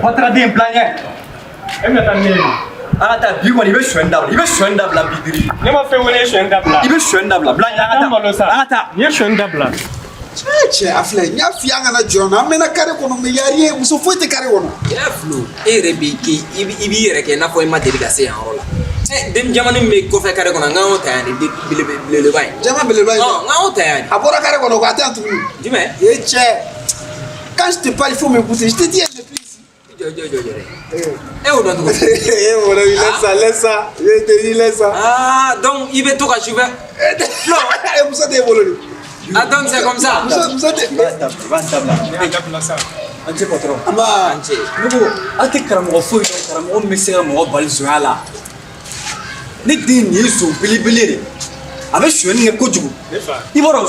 Bataraden bila ɲɛ. E bɛna taa ni ne ye. An ka taa bi kɔni, i bɛ sonyɛni dabila, i bɛ sonyɛni dabila bi diri. Ne ma fɛn wele, sonyɛni dabila. I bɛ sonyɛni dabila, bila ɲɛ, an ka An malo taa. sa. An ka taa. N'i ye sonyɛni dabila. Cɛ, a filɛ, n y'a f'i ye, an kana jɔ an mɛnna carré kɔnɔ, mais y a rien, muso foyi tɛ carré kɔnɔ. Yɛrɛ filo, e yɛrɛ b'i k'i i b'i yɛrɛ kɛ i n'a fɔ i ma deli ka se yan yɔrɔ la. Ɛ, den jamani min bɛ kɔfɛ carré kɔnɔ, n k'an y'o ta yan de, belebeleba in. Jama belebeleba in. Ɔ, n k'an y'o ta yan de. A bɔra carré kɔnɔ ko a tɛ yan tuguni. Jumɛn? E cɛ, quand je te parle, il faut m'écouter. Je te dis, elle n'est plus ici. Jɔ jɔ jɔ jɔ dɛ. E y'o dɔn cogo di? Eh, mon ami, laisse ça, laisse ça. Je te dis, laisse ça. Ah, donc i bɛ to ka sufɛ. Eh, muso t'e bolo de. Ah, donc c'est comme ça. Muso, muso tɛ. I b'a dabila, i b'a dabila. Ne y'a dabila sa. An cɛ patron. An b'a. An cɛ. Ne ko aw tɛ karamɔgɔ foyi dɔn, karamɔgɔ min bɛ se ka mɔgɔ bali zonya la. Ne den nin ye zon belebele de, a bɛ sonyɛni kɛ kojugu. Ne fa. I b'a dɔn,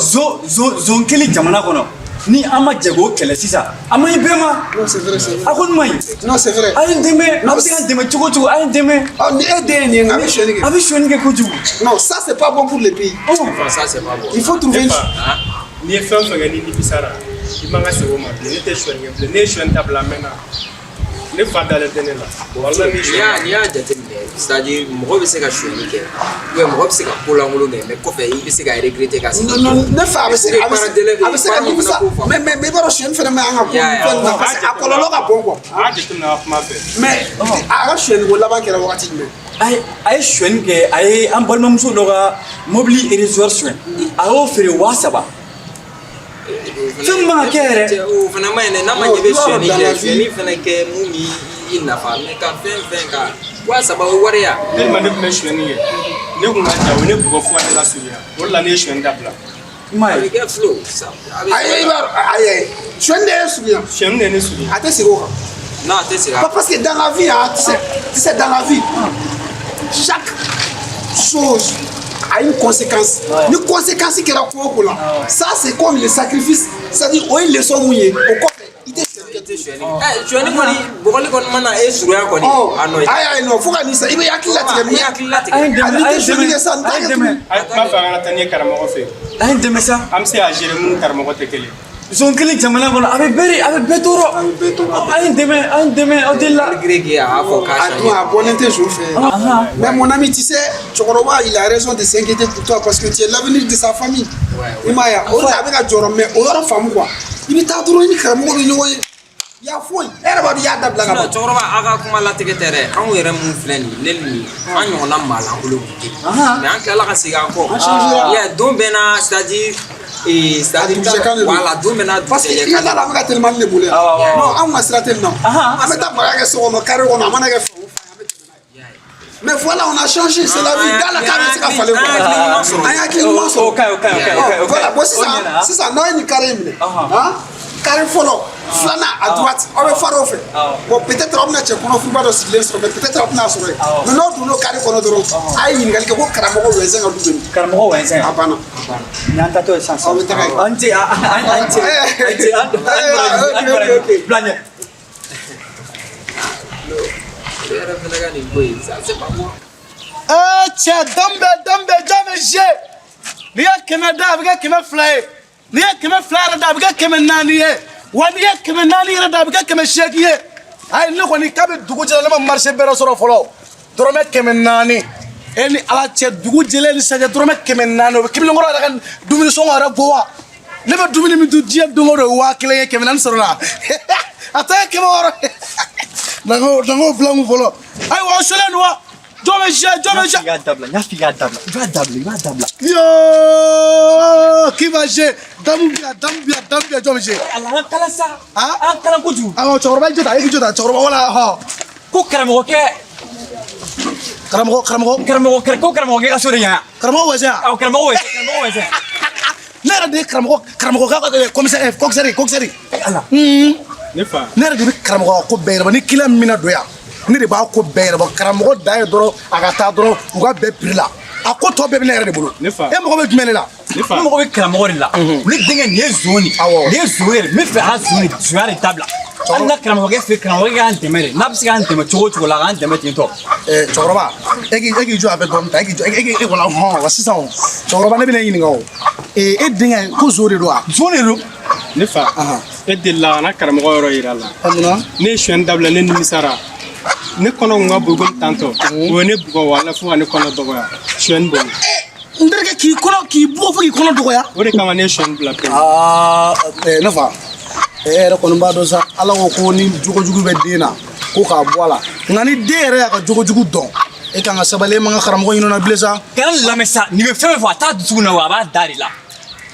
zon kelen jamana kɔnɔ, ni an ma jɛ k'o kɛlɛ sisan, a man ɲi bɛɛ ma. Non, c'est vrai, c'est vrai. A kɔni man ɲi. Non, c'est vrai. A ye n dɛmɛ, a bɛ se ka n dɛmɛ cogo o cogo, a ye n dɛmɛ. Oh, ni e den ye nin ye, nka a bɛ sonyɛni A kɛ. bɛ sonyɛni kɛ kojugu. Non, ça, c'est pas bon pour le pays. Ɔ. Ça, c'est pas bon. Il faut trouver Ne une. fa. N'i ye fɛn o fɛn kɛ, ni nimisara, i man ka segin o ma bilen. Ne tɛ sonyɛni kɛ bilen. Ne ye sonyɛni dabila, a mɛnna. Ne fa dalen tɛ ne la. Walahi, ne ye N'i y'a jateminɛ, c'est à dire mɔgɔ bɛ se ka sonyɛni kɛ ou bien mɔgɔ bɛ se ka ko lankolon kɛ, mais kɔfɛ i bɛ se ka regretter ka segin. Non, non, ne fa, a bɛ se ka nimisa, mais i b'a dɔn, sonyɛni fɛnɛ ma ɲi an ka ko fɛn ninnu na, parce que a kɔlɔlɔ ka bon quoi. A y'a jateminɛ a ka kuma fɛ. Mais a ka sonyɛni ko laban kɛra wagati jumɛn? A ye sonyɛni kɛ, a ye an balimamuso dɔ ka mobili réservoir sonya, a y'o feere 3000. Fɛn min man ka kɛ yɛrɛ. O fana ma ɲi dɛ, n'a ma ɲɛ i bɛ sonyɛni kɛ, sonyɛni fana kɛ mun b'i nafa, mais ka fɛn fɛn ka 3000, o wari ya. Tellement ne tun bɛ sonyɛni kɛ. Ne kun ka ja, o ye ne bugɔ fo ka ne lasurunya. O de la ne ye sonyɛni dabila. I m'a A bɛ ye. kɛ filo a bɛ Ayi, i b'a dɔn, ayi, sonyɛni de ye surunya. Sonyɛni de ye ne surunya. A tɛ segin o kan. Non, a tɛ segin a kan. Parce que dans la vie, hein, tu sais, dans la vie, chaque chose a une conséquence. Ni conséquence kɛra ko o ko la, ça, c'est comme le sacrifice, c'est-à-dire o ye leçon mun ye, o kɔfɛ i tɛ sonyɛni I kɛ. tɛ sonyɛni kɛ. Ɛ, sonyɛni kɔni, bugɔli kɔni mana e surunya kɔni. Ɔ. A nɔ ye. Ayi ayi, non, fo ka nin sa, i bɛ hakili latigɛ. I hakili latigɛ. A ye n dɛmɛ, Ani a ye tɛ n sonyɛni dɛmɛ, kɛ sa, n t'a a ye n kɛ dɛmɛ. tuguni. A ye kuma fɛ, an kana taa ni ye karamɔgɔ fɛ. A ye n dɛmɛ sa. An bɛ se k'a gérer mun ni karamɔgɔ tɛ kelen. Zon kelen jamana kɔnɔ, a bɛ bɛɛ de, a bɛ bɛɛ tɔɔrɔ. A bɛ bɛɛ tɔɔrɔ. A ye n dɛmɛ, a ye n dɛmɛ, aw deli la. Malgré que a b'a fɔ k'a A dun, a bɔlen tɛ zo fɛ. Mais mon ami, tu sais, cɛkɔrɔba, il a raison de s'inquiéter pour toi, parce que tu es l'avenir de sa famille. I m'a ye wa? O de la a bɛ ka jɔrɔ, mais o yɔrɔ faamu quoi. I bɛ taa dɔrɔn, i ni karamɔgɔ bɛ ɲɔgɔn ye. I y'a foyi, e yɛrɛ b'a dɔn i y'a dabila ka Sinon ban. Cɛkɔrɔba, a ka kuma latigɛ tɛ dɛ. Anw yɛrɛ mun filɛ nin ye, ne ni nin, an ɲɔgɔnna maa lankolon kun tɛ yen, mais an tilala ka segin an kɔ. An changera. I y'a ye, don bɛɛ n'a, c'est à dire c'est à A dire dugujɛ kan de don. Voilà, don bɛɛ n'a Parce que i dugujɛ ka kan. da la, an bɛ ka telimani de bolo yan. Awɔ. Non, anw ka sira tɛ nin na. An bɛ taa mara kɛ so kɔnɔ, carré kɔnɔ, a mana kɛ fan o fan, an bɛ tɛmɛ n'a ye. Mais voilà, on a changé, c'est la vie. Da la k'a bɛ se ka falen quoi. An ye hakili ɲuman sɔrɔ. An ye hakili ɲuman sɔrɔ. O ka ɲi, o ka ɲi, o ka ɲi, o ka ɲi. Voilà, bon, O sisan ɲɛna. sisan n'aw ye nin carré in minɛ, han, carré fɔlɔ, filanan à droite, aw bɛ fara o fɛ. Bon, peut-être aw bɛna cɛ kɔnɔ furuba dɔ sigilen sɔrɔ, mais peut-être aw tɛna sɔrɔ yen. Mais n'aw donn'o carré kɔnɔ dɔrɔn, a ye ɲininkali kɛ ko karamɔgɔ Wɛnsɛn ka du bɛ min. Karamɔgɔ Wɛnsɛn. A banna. Nin y'an taatɔ ye sisan. Aw bɛ taga yen. An ce, an ce, an ce, an an Ok. bila ɲɛ. Ne yɛrɛ fɛnɛ ka nin ko in, ça, c'est pas bon. Aa cɛ, danbɛ danbɛ, jɔn bɛ ze? N'i ye 100 da, a bɛ kɛ 200 ye. N'i ye 200 yɛrɛ da, a bɛ kɛ 400 ye. Wa n'i ye 400 yɛrɛ da, a bɛ kɛ 800 ye. Ayi, ne kɔni, k'a bɛ dugu jɛra, ne ma marché bɛrɛ sɔrɔ fɔlɔ. Dɔrɔmɛ 400, e ni Ala cɛ, dugu jɛlen ni sisan cɛ, dɔrɔmɛ 400, o bɛ kimilenkɔrɔ yɛrɛ ka dumuni sɔngɔ yɛrɛ bɔ wa? Ne bɛ dumuni min dun diɲɛ don o don, o ye 1000 ye. 400 sɔrɔ la, a tɔ ye 600. Na n k'o bila n kun fɔlɔ. Ayiwa, aw selen don wa? Jɔn bɛ ze? Jɔn bɛ ze? I y'a dabila, n y'a f'i k'a dabila, i b'a dabila, i b'a dabila. Yo, qui va jouer? Damu bi yan, damu bi yan, damu bi yan, jɔn bɛ jouer? Ala, an kalan sa. Ah? An kalan kojugu. Awɔ, cɛkɔrɔba, i jɔ ta, e k'i jɔ ta, cɛkɔrɔba, wala hɔ. Ko karamɔgɔkɛ. Karamɔgɔ, karamɔgɔ. Karamɔgɔ, ko karamɔgɔkɛ ka so de ɲa. Karamɔgɔ Wɛsɛn. Awɔ, karamɔgɔ Wɛsɛn, karamɔgɔ Wɛsɛn. Ne yɛrɛ de ye karamɔgɔ, karamɔgɔ ka commissaire, commissaire, commissaire. Ala. Ne fa. Ne yɛrɛ de bɛ karamɔgɔ ka ko bɛɛ ɲɛnabɔ. Ni client min bɛna don yan, ne de b'a ko bɛɛ ɲɛnabɔ. Karamɔgɔ dan ye dɔrɔn a ka taa dɔrɔn, u ka bɛn prix la. A ko tɔ bɛɛ bɛ ne yɛrɛ de bolo. Ne fa. E mago bɛ jumɛn de la? Ne fa. Ne mago bɛ karamɔgɔ de la. Ne denkɛ nin ye zon de. Awɔ. Nin ye zon yɛrɛ. N bɛ fɛ a ka zon de, zonya de dabila. Hali na karamɔgɔkɛ fɛ, karamɔgɔkɛ k'an dɛmɛ de. N'a bɛ se k'an dɛmɛ cogo o cogo la, a k'an dɛmɛ ten tɔ. Cɛkɔrɔba, e k'i jɔ a fɛ dɔɔni ta, e k'i jɔ, e wala hɔn wa sisan o. Cɛkɔrɔba, ne bɛna e ɲininka o. E denkɛ ko zon de don wa? Zon de don. Ne fa. E delila ka na karamɔgɔ yɔrɔ yira la. Munna? Ne ye sonyɛni dabila, ne nimisara. Ne kɔnɔ kun ka bon komi tantɔ. O ye ne bugɔ wala fo ka ne kɔnɔ dɔgɔya. Sonyɛni bolo. N terikɛ, k'i kɔnɔ k'i bugɔ fo k'i kɔnɔ dɔgɔya. O de kama ne ye sonyɛni bila pewu. Aa, ne fa, e yɛrɛ kɔni b'a dɔn sa, Ala ko ko ni jogojugu bɛ den na, ko k'a bɔ a la. Nka ni den yɛrɛ y'a ka jogojugu dɔn, e kan ka sabali, e man ka karamɔgɔ ɲini o la bilen sa. Kana lamɛn sa, nin bɛ fɛn fɛn fɔ, a t'a dusukun na wa, a b'a da de la.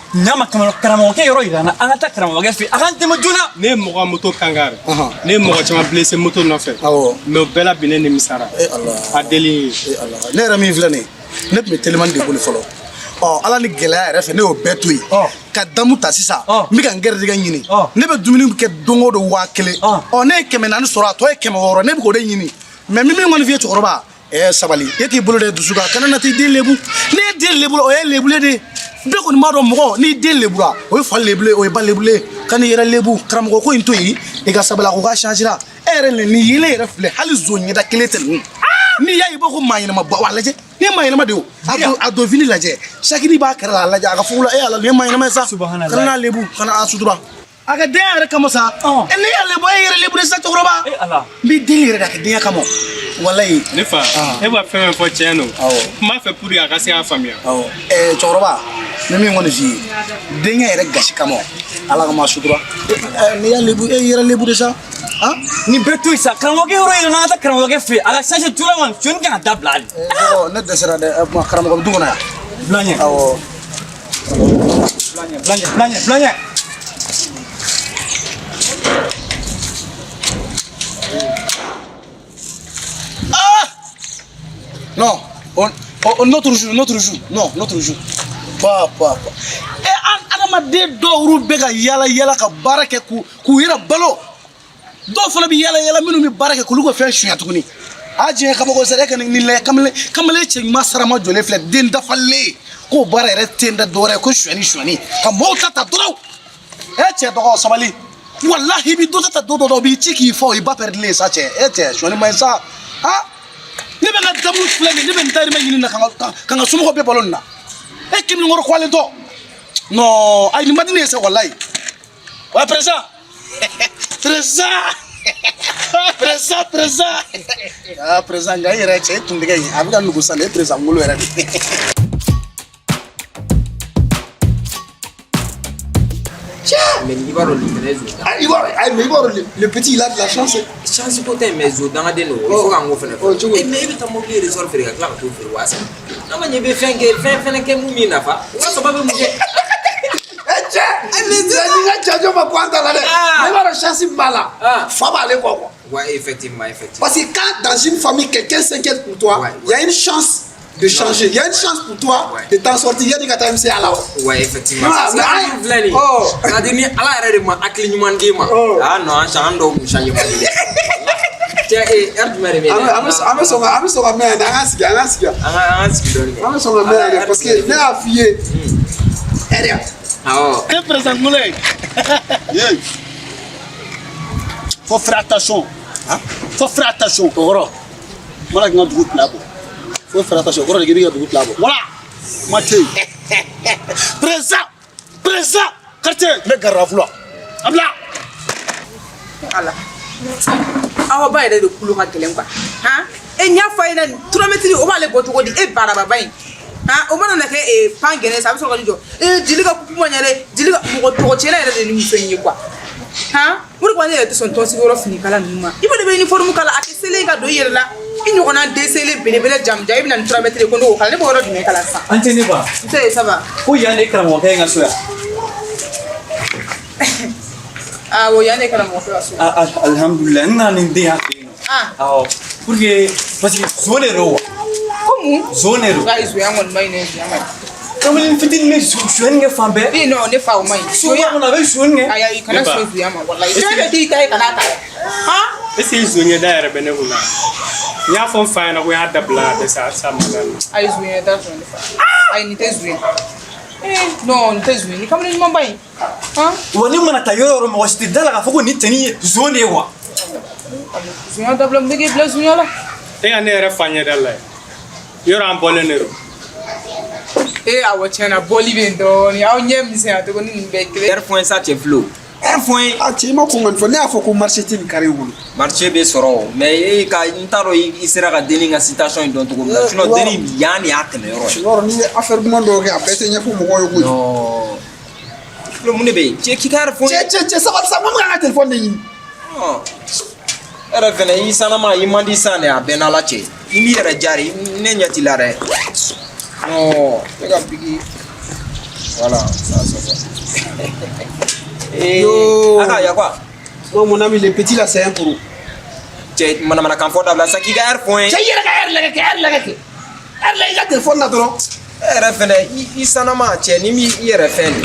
Ɲa ma, karamɔgɔkɛ yɔrɔ yira n na, an ka taa karamɔgɔkɛ fɛ yen, a k'an dɛmɛ joona. Ne ye mɔgɔ ka moto kankari. Ne ye mɔgɔ caman blessé moto nɔfɛ. Mais o bɛɛ la bi ne nimisara. E Ala. A deli ye. E Ala, ne yɛrɛ min filɛ nin ye, ne tun bɛ telimani de boli fɔlɔ. Ɔ, Ala ni gɛlɛya yɛrɛ fɛ, ne y'o bɛɛ to yen ka damu ta sisan. N bɛ ka n gɛrɛjɛgɛ ɲini. Ne bɛ dumuni kɛ don o don 1000. Ɔ, ne ye 400 sɔrɔ, a tɔ ye 600, ne bɛ k'o de ɲini. Mais min kɔni f'i ye, cɛkɔrɔba, sabali, e k'i bolo de dusu kan, kana na t'i den lebu. Ne ye den lebu, o ye lebule de ye. Bɛɛ kɔni b'a dɔn, mɔgɔ n'i den lebura, o ye fa lebule, o ye ba lebule. Ka n'i yɛrɛ lebu, karamɔgɔ ko in to yen, i ka sabali. A ko k'a changera. E yɛrɛ nin yelen yɛrɛ filɛ, hali zon ɲɛda kelen tɛ ninnu. N'i y'a ye, i b'a fɔ ko maa ɲɛnama ba, a lajɛ, ni ye maa ɲɛnama de ye o. A don fini lajɛ, sakini b'a kɛrɛ la, a lajɛ a ka fugu la. E Ala, nin ye maa ɲɛnama ye sa. Kana n'a lebu, kana a sutura. A ka denya yɛrɛ kama sa. E ne y'a lebu, e yɛrɛ lebu de sa, cɛkɔrɔba. N b'i deli yɛrɛ de, a ka denya kama. Walayi. Ne fa, e b'a fɛn fɛn fɔ tiɲɛ don. N b'a fɛ pour que a ka se k'a faamuya. Awɔ. Cɛkɔrɔba, n bɛ min kɔni f'i ye, denkɛ yɛrɛ gasi kama, Ala ka maa sutura. N'i y'a lebu, e yɛrɛ lebu de sa. Nin bɛɛ to yen sa, karamɔgɔkɛ yɔrɔ yira n na, an ka taa karamɔgɔkɛ fɛ yen, a ka changer joona wa, sonyɛni kan ka dabila de. Ne dɛsɛra dɛ, karamɔgɔ bɛ du kɔnɔ yan. Bila ɲɛ. Awɔ. Bila ɲɛ, bila ɲɛ, bila ɲɛ, bila ɲɛ. Ah! Non, on, notre jour, notre jour, non, notre jour. Pa, pa, pa. E an adamaden dɔw olu bɛ ka yala yala ka baara kɛ k'u yɛrɛ balo. Dɔw fana bɛ yala yala minnu bɛ baara kɛ k'olu ka fɛn sunya tuguni. A diɲɛ kabako sera, e ka nin lajɛ, kamalen cɛ ɲuman sarama jɔlen filɛ, den dafalen. K'o baara yɛrɛ tɛ da dɔwɛrɛ ye ko sonyani sonyani ka mɔgɔw ta ta dɔrɔn. E cɛ dɔgɔ sabali. Walahi, i bɛ dɔ ta don dɔ la, o b'i ci k'i fɔ, i ba pɛrɛdilen sa cɛ. E cɛ, sonyani man ɲi sa. Ha? Ne bɛ n ka damu filɛ nin ye, ne bɛ n dahirimɛ ɲini na ka n ka somɔgɔw bɛɛ balo nin na. E kiminikɔrɔ kwalen tɔ. Non, ayi, nin man di ne ye sa walayi. Wa président. Président. Président, président. Ah, président, nka e yɛrɛ cɛ, e kun tɛgɛ in, a bɛ ka nugu sa, nin ye président ngolo yɛrɛ de. Mais i b'a dɔn nin fɛnɛ ye zon Ah, i b'a dɔn, ayi, mais i b'a dɔn, le petit, il a de la chance. Chance ko tɛ, mais zon dangaden don, il faut k'an k'o fɛnɛ Oh, cogo fɔ. di? Mais e bɛ taa mobili ressort feere ka tila ka t'o feere 3000. N'a ma ɲɛ, i bɛ fɛn kɛ, fɛn fɛnɛ kɛ mun b'i nafa, 3000 bɛ mun kɛ? Eh cɛ, cɛ, ni ka jajɔ ma bɔ an ta la dɛ. Mais i b'a dɔn chance min b'a la, fa b'ale kɔ quoi. Ouais, effectivement, effectivement. Parce que quand dans une famille, quelqu'un s'inquiète pour toi, il y a une chance de changer. Il y a une chance pour toi de t'en sortir. Il y a des gars qui à la. Ouais, effectivement. Ah, Parce que mais an filɛ nin ye. Oh. C'est-à-dire ni Ala yɛrɛ de ma hakili ɲuman d'i ma. Ah non, an dɔw kun changer man di dɛ. Cɛ, heure jumɛn de bɛ yen dɛ? An bɛ sɔn ka an bɛ sɔn ka mɛn yan dɛ, an ka sigi, an ka sigi. An ka sigi dɔɔni kɛ. An bɛ sɔn ka mɛn yan dɛ, parce que ne y'a f'i ye. Hɛrɛ. Awɔ. E président Ngolo ye. Faut faire attention. Hein? Faut faire attention. O kɔrɔ, n mana k'i ka dugu tila bɔ. Faut faire attention. O kɔrɔ de k'i b'i ka dugu tila bɔ. Voilà. Kuma tɛ yen. Président, président, quartier, n bɛ garde à vous la. A bila. Ala. Awa ba yɛrɛ de kulo ka gɛlɛn quoi. Han? E n y'a fɔ a ɲɛna 3 mètres o b'ale bɔ cogo di, e barababa in. Han, o mana na kɛ pan gɛnɛ sa, a bɛ sɔrɔ ka n'i jɔ. Jeli ka kupu ma ɲɛ dɛ, jeli ka mɔgɔ tɔgɔ tiɲɛna yɛrɛ de ni muso in ye quoi. Han? O de kama ne yɛrɛ tɛ sɔn tɔnsigiyɔrɔ finikala ninnu ma. I b'a dɔn i bɛ uniforme kala, a tɛ selen ka don i yɛrɛ la. I ɲɔgɔnna den selen belebele jamujan, e bɛ na ni 3 mètres ye ko ne k'o kala, ne b'o yɔrɔ jumɛn kala sisan? An tɛ ne ba. Nse, ça va? Ko yan de karamɔgɔkɛ in ka so yan. Awɔ, yan de karamɔgɔkɛ ka so. Ah, alhamdulillah, n nana ni n den y'a fɛ yen nɔ. Awɔ, pour que, parce que zon de don wa. Ko mun? Zon de don. Ayi, zonya kɔni ma ɲi dɛ, zonya ma ɲi. Kamalen fitinin bɛ sonyani kɛ fan bɛɛ. Eh non, ne fa, o ma ɲi. Soba kɔnɔ a bɛ sonyani kɛ. Ayi, ayi, kana sɔn zonya ma walayi. Fɛn bɛɛ t'i ta ye, kana ta. Han? Est-ce que zon ɲɛda yɛrɛ bɛ ne kun na? N y'a fɔ n fa ɲɛna ko n y'a dabila ka dɛsɛ halisa a ma da n na. Ayi, zonya t'a sɔrɔ ne fa. Ayi, nin tɛ zon ye. Eh non, nin tɛ zon ye. Nin kamalen ɲumanba in. Han? Wa ne mana taa yɔrɔ o yɔrɔ, mɔgɔ si tɛ da la k'a fɔ ko nin cɛnin ye zon de ye wa. Zonya dabila, mun bɛ k'e bila zonya la? E ka ne yɛrɛ fa ɲɛda lajɛ. Yɔrɔ an bɔlen de don. Eh awɔ, tiɲɛ na bɔli bɛ yen dɔɔnin. Aw ɲɛ misɛnya cogo ni nin bɛɛ ye kelen. Heure point sa cɛ filo. Heure fɔ n ye. A cɛ, i ma kɔn ka nin fɔ, ne y'a fɔ ko marché tɛ nin carré in kɔnɔ. Marché bɛ sɔrɔ o, mais e ka n t'a dɔn i sera ka denni ka citation in dɔn cogo min na, sinon denni yan de y'a tɛmɛ yɔrɔ ye. Yɔrɔ n'i ye affaire duman dɔw kɛ, a bɛɛ tɛ ɲɛfɔ mɔgɔw ye koyi. Non. Filo, mun de bɛ yen? Cɛ, k'i ka heure fɔ n ye. Cɛ, cɛ, cɛ, sabali sa, n ko n bɛ ka n ka téléphone de ɲini. Ɔn. E yɛrɛ fɛnɛ, i sanama, i man di san dɛ, a bɛɛ n'Ala cɛ. I b'i yɛrɛ diya de, ne ɲɛ t'i la dɛ. Non, ne ka biki. Voilà, ça, ça, ça. Eh, Yo. Aka, y a quoi? Non, mon ami, le petit là, c'est un pro. Cɛ, manamanakan fɔ dabila sa, k'i ka heure fɔ n ye. Cɛ, i yɛrɛ ka heure lajɛ kɛ, heure lajɛ kɛ. Heure lajɛ i ka téléphone na dɔrɔn. E yɛrɛ fɛnɛ, i sanama, cɛ, ni m'i i yɛrɛ fɛn de.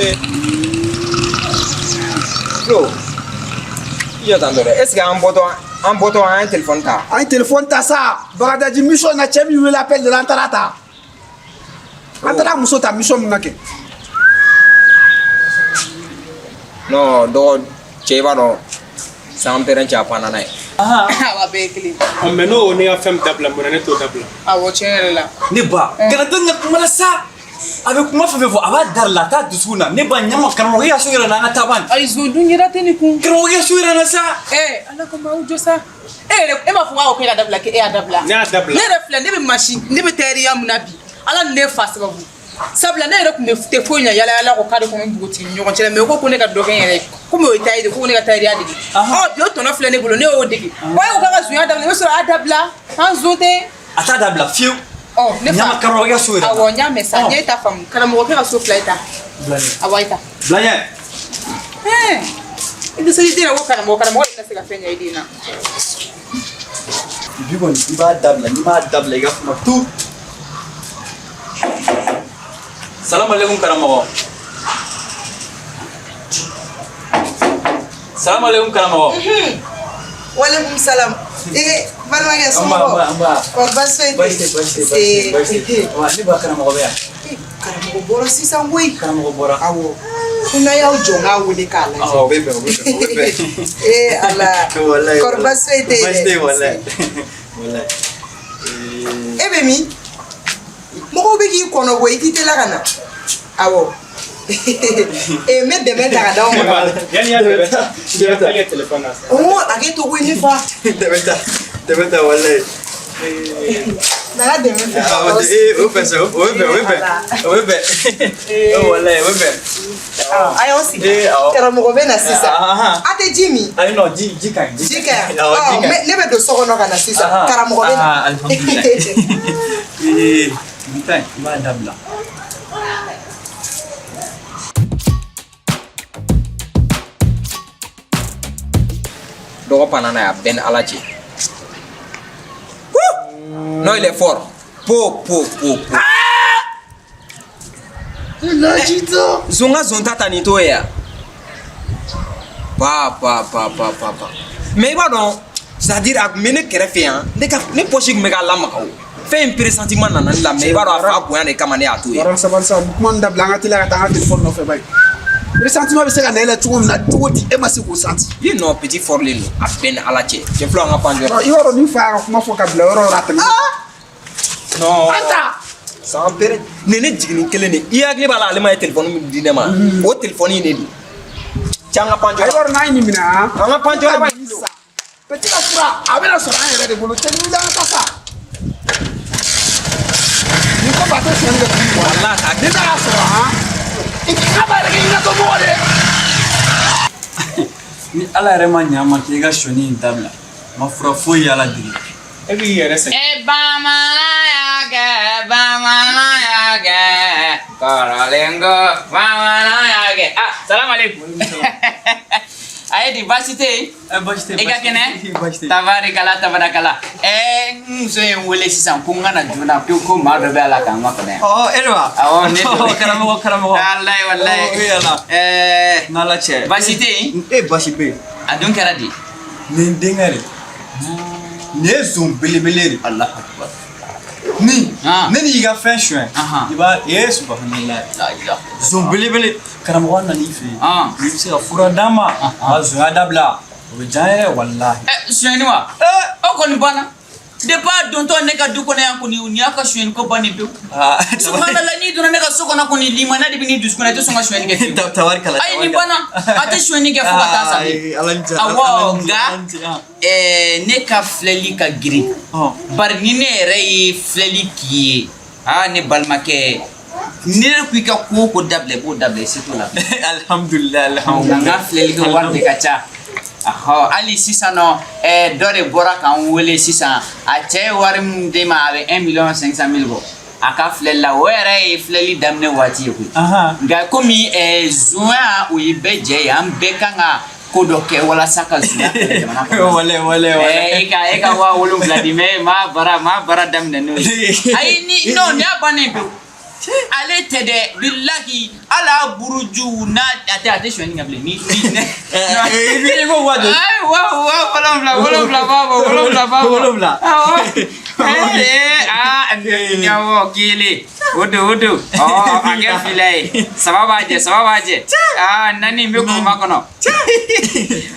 Eh. Flo, i jɔ tan dɔ dɛ. Est ce que an bɔtɔ an ye téléphone ta? An ye téléphone ta sa, Bagadaji mission na, cɛ min wele appel de la, an taara ta. An taara muso ta mission min na kɛ. Non, dɔgɔ, cɛ, i b'a dɔn san pɛrɛn cɛ, a panna n'a ye. Awa, bɛɛ ye kelen. Ɔ, mais n'o ne ka fɛn min dabila, mun na ne t'o dabila? Awɔ, tiɲɛ yɛrɛ la. Ne ba, kana den ka kuma la sa. A bɛ kuma fɛn fɛn fɔ, a b'a da la, a t'a dusukun na. Ne ba, ɲama, karamɔgɔ ka so yɛrɛ na, an ka taa ban. Ayi, zon dun yɛrɛ tɛ nin kun. Karamɔgɔ ka so yɛrɛ na sa. Ɛ Ala ko m'aw jɔ sa. E yɛrɛ, e m'a fɔ k'a ko k'e ka dabila, k'e y'a dabila. Ne y'a dabila. Ne yɛrɛ filɛ, ne bɛ mansin, ne bɛ tɛriya mun na bi, Ala ni ne fa sababu. Sabula ne yɛrɛ tun bɛ tɛ foyi ɲɛ yala yala kɔ carré kɔnɔ npogotigi ni ɲɔgɔn cɛ la, mais o ko ko ne ka dɔ kɛ n yɛrɛ ye, komi o ye tailleur de, ko ne ka tailleur dege. Ɔ bi, o tɔnɔ filɛ ne bolo, ne y'o dege. Wa e ko k'a ka zonya dabila, i bɛ sɔrɔ a dabila, an zon tɛ. A t'a dabila fiyewu. Ɔ ne fa. Ɲama, karamɔgɔ ka so yɛrɛ na. Awɔ, n y'a mɛn sa, n y'e ta faamu. Karamɔgɔkɛ ka so fila e ta. Bila ɲɛ. Awɔ, e ta. Bila ɲɛ. Ɛɛ, i dɛsɛ i den na ko karamɔgɔ, karamɔgɔ de tɛna se ka fɛn ɲɛ i den na. Bi kɔni, i b'a dabila, n'i m'a dabila, i ka kuma tu. Salamu alaikum karamɔgɔ. Salamu alaikum karamɔgɔ. Walekum salam. Eh, balimakɛ, somɔgɔw? An ba. Kɔri baasi foyi tɛ? Baasi tɛ, baasi tɛ, baasi tɛ, baasi tɛ. Wa ne ba, karamɔgɔ bɛ yan? Eh, karamɔgɔ bɔra sisan koyi. Karamɔgɔ bɔra. Awɔ. Ko n'a y'aw jɔ n k'a wele k'a lajɛ. Awɔ, o bɛ bɛn, o bɛ bɛn, o bɛ bɛn. Eh Ala. Walayi. Kɔri baasi foyi tɛ yen dɛ? Baasi tɛ yen, walayi. Walayi. E bɛ min? Mɔgɔw bɛ k'i kɔnɔ bɔ, i t'i teliya ka na. Awɔ. Eh, n bɛ dɛmɛ ta ka d'aw ma. Yanni i y'a dɛmɛ ta, i y'a kɛ téléphone na sa. N ko hakɛ to koyi ne fa. Dɛmɛ ta, dɛmɛ ta, walayi. Na ka dɛmɛ fɛ. Awɔ, ee, o bɛ fɛ sa, o bɛ bɛn, o bɛ bɛn, o bɛ bɛn. Walayi, o bɛ bɛn. A y'aw sigi. Eh, awɔ. Karamɔgɔ bɛ na sisan. Ahan. A tɛ ji min? Ayi, non, ji, ji ka ɲi. Ji ka ɲi. Awɔ, ji Ɔ, ka ɲi. ne bɛ don so kɔnɔ ka na sisan. Ahan. Karamɔgɔ bɛ na. Ah, alhamdulilayi. Ee, nin ta in, i b'a dabila. Dɔgɔ panna n'a ye, a bɛɛ ni Ala cɛ. Non, il est fort. Po, po, po, po. Lajita. Zon ka zon ta ta nin t'o ye yan. Pa, pa, pa, pa, pa, pa. Mais i b'a dɔn, c'est à dire a tun bɛ ne kɛrɛfɛ yan, ne ka ne poche tun bɛ k'a lamaga o. Fɛn in pressentiment nana ne la, mais i b'a dɔn, a fa bonya de kama ne y'a to yen. Yɔrɔ sabali sa, kuma nin dabila, an ka teliya ka taa an ka téléphone nɔfɛ bayi. Pressentiment bɛ se ka na e la cogo min na, cogo di e ma se k'o senti? Ye non, petit fort len don, a bɛɛ ni Ala cɛ. Cɛ fila, an ka pan jɔ. I b'a dɔn ni fa y'a ka kuma fɔ ka bila yɔrɔ o yɔrɔ, a tɛmɛ. Non. An ta. San pere ne ne jiginni kelen de, i hakili b'a la, ale ma ye téléphone min di ne ma, o téléphone in de don. Cɛ, an ka pan I b'a jɔ. dɔn n'an ye nin minɛ han. An ka pan jɔ. Sa. Petit ka fura, a bɛna sɔrɔ an yɛrɛ de bolo. Cɛ, ni wuli, an ka taa sa. Nin kɔfɛ, a tɛ sonyali kɛ tuguni. Walahi, a t'a kɛ. Ni n'a y'a sɔrɔ han. I k'a b'a yɛrɛ kɛ ɲinatɔ mɔgɔ de ye. Ni Ala yɛrɛ ma ɲɛ a ma k'i ka sɔnni in dabila, n ma fura foyi ye Ala deli. E b'i yɛrɛ sɛgɛn. E bamanan y'a kɛ, bamanan y'a kɛ, kɔrɔlen ko bamanan y'a kɛ. Ah, salam aleykum. A ye di, baasi tɛ yen? Eh, baasi tɛ. I ka kɛnɛ? Baasi tɛ. Tabarikala, tabarakala. Ɛɛ, n muso ye n wele sisan ko n ka na joona ko maa dɔ bɛ a la k'an makɔnɔ yan. Ɔ, e de wa? Awɔ, ne don. Karamɔgɔ, karamɔgɔ. Walayi, walayi. Ɔ, e yala. Ɛɛ, N'Ala cɛ. baasi tɛ yen? E, baasi bɛ yen. A dun kɛra di? Nin denkɛ de. Nin ye zon belebele de. Alahu akibar. Ni Ah. ne n'i ka fɛn suɲɛ. Ahan. I b'a e subahanallahi. La ilaha. Zon belebele. Karamɔgɔ nan'i fɛ yen. Ah. N'i bɛ se ka fura d'a ma, a ka zonya dabila. O bɛ diya n ye walahi. Ɛ, sonyɛni wa? Ee. O kɔni banna. Depuis a dontɔ ne ka du kɔnɔ yan kɔni, nin y'a ka sonyɛli ko bannen pewu. Subhanallah, n'i donna ne ka so kɔnɔ kɔni, limaniya de bɛ n'i dusukun na, i tɛ sɔn ka sonyɛli kɛ fiyewu. Tabarikala. Ayi, nin banna, a tɛ sonyɛli kɛ fo ka taa sa. Awɔ, nka ne ka filɛli ka girin, bari ni ne yɛrɛ ye filɛli k'i ye, aa, ne balimakɛ, ni ne ko i ka ko o ko dabila, i b'o dabila, i se t'o la. Alhamdulilayi, Nka n alhamdulilayi. ka filɛli kɛ wari de ka ca. Ahɔ, hali sisan nɔ, dɔ de bɔra k'an wele sisan, a cɛ ye wari min d'e ma, a bɛ 1 500 000 bɔ a ka filɛli la. O yɛrɛ ye filɛli daminɛ waati ye koyi. Nka komi zonya, o ye bɛɛ jɛ ye, an bɛɛ kan ka ko dɔ kɛ walasa ka zonya kɛlɛ jamana kɔnɔ. Wale, wale, wale. E ka 70.000 di, mais maa baara daminɛ n'o ye. Ayi, ni non, nin y'a bannen pewu. Ale tɛ dɛ, bilahi, hali a buruju n'a a tɛ sonyɛli kɛ bilen ni. I ko wa joli? Ayi, wa 7, 7 b'a bɔ, 7 b'a bɔ. 7. Awɔ. Aa, ɲawɔ kelen, o don, o don. Ɔ, a kɛ fila ye, saba b'a jɛ, saba b'a jɛ. Aa, naani n bɛ kuruma kɔnɔ.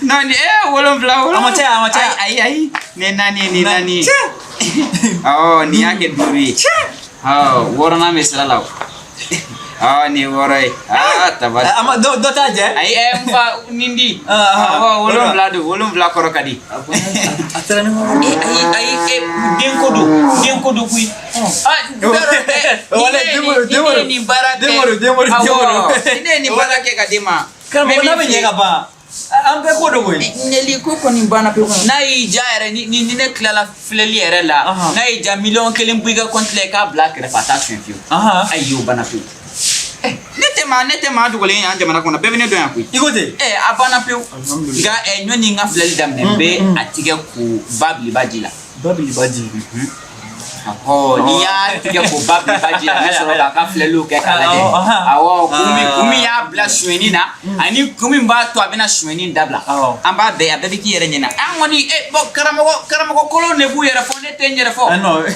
Non, ni 7, 7. A ma caya, a ma caya. Ayi, ayi, ni naani ye, ni naani ye. Awɔ, nin y'a kɛ duuru ye. Awɔ, wɔɔrɔnan bɛ sira la o. Awɔ, nin ye wɔɔrɔ ye. Aa, tabali. A ma dɔ t'a jɛ? Ayi, n fa, nin di. Awɔ, 7 don, 7 kɔrɔ ka di. A taara ni wɔɔrɔ. Ayi, ayi, den ko don, den ko don koyi. Ah, Wala, den ko don, den ko don. ni ne ye nin baara kɛ. Den ko don, den ko don, den ko don. Awɔ, ni ne ye nin baara kɛ ka d'e ma. Karamɔgɔ, n'a bɛ ɲɛ ka ban, an bɛɛ ko don koyi. Ɲɛli ko kɔni banna pewu. N'a y'i ja yɛrɛ, ni ne tilala filɛli yɛrɛ la, n'a y'i ja, miliyɔn 1 bɔ i ka compte la, i k'a bila a kɛrɛfɛ, a t'a suɲɛ fiyewu. Ayi, o banna pewu. Ne tɛ maa dogolen yan jamana kɔnɔ, bɛɛ bɛ ne dɔn yan koyi. I ko ten. A banna pewu. Nka ɲɔni n ka filɛli daminɛ, n bɛ a tigɛ ko ba biliba ji la. Ba biliba ji. Ɔhɔ, n'i y'a tigɛ ko ba biliba ji la, n bɛ sɔrɔ k'a ka filɛliw kɛ k'a lajɛ. Awɔ, kun min y'a bila sonyɛni na, ani kun min b'a to a bɛna sonyɛni dabila, an b'a bɛɛ, a bɛɛ bɛ k'i yɛrɛ ɲɛna. An kɔni, bon, karamɔgɔ kolon de b'u yɛrɛ fɔ, ne tɛ n yɛrɛ fɔ.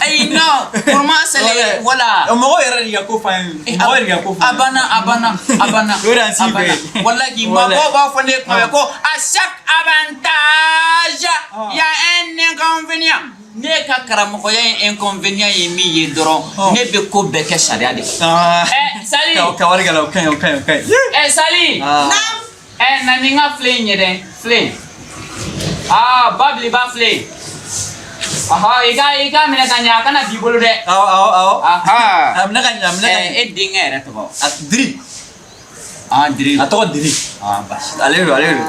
Ayi, non, pour moi c'est les, voilà. Mɔgɔw yɛrɛ de ka ko f'an ye. Mɔgɔw yɛrɛ de ka ko f'an ye. A banna, a banna, a banna. O de y'an si A banna. bɛɛ ye. Wallahi, mɔgɔw b'a fɔ ne ye kuma bɛɛ ko à chaque avantage, il y a un inconvénient. Ne ka karamɔgɔya ye inconvénient ye min ye dɔrɔn, ne bɛ ko bɛɛ kɛ sariya de fɛ. Sali. Ka wari kala, o ka ɲi, o ka ɲi, o ka ɲi. Sali. Na ni n ka filen in ye dɛ, filen. Aa, ba biliba filen. Ɔhɔ, i ka minɛ ka ɲɛ, a kana b'i bolo dɛ. Awɔ, awɔ, awɔ. Aha. A minɛ ka ɲɛ, a minɛ ka ɲɛ. E denkɛ yɛrɛ tɔgɔ? A Diri. Ah, Diri. A tɔgɔ Diri. Ah, basi. Ale don, ale don.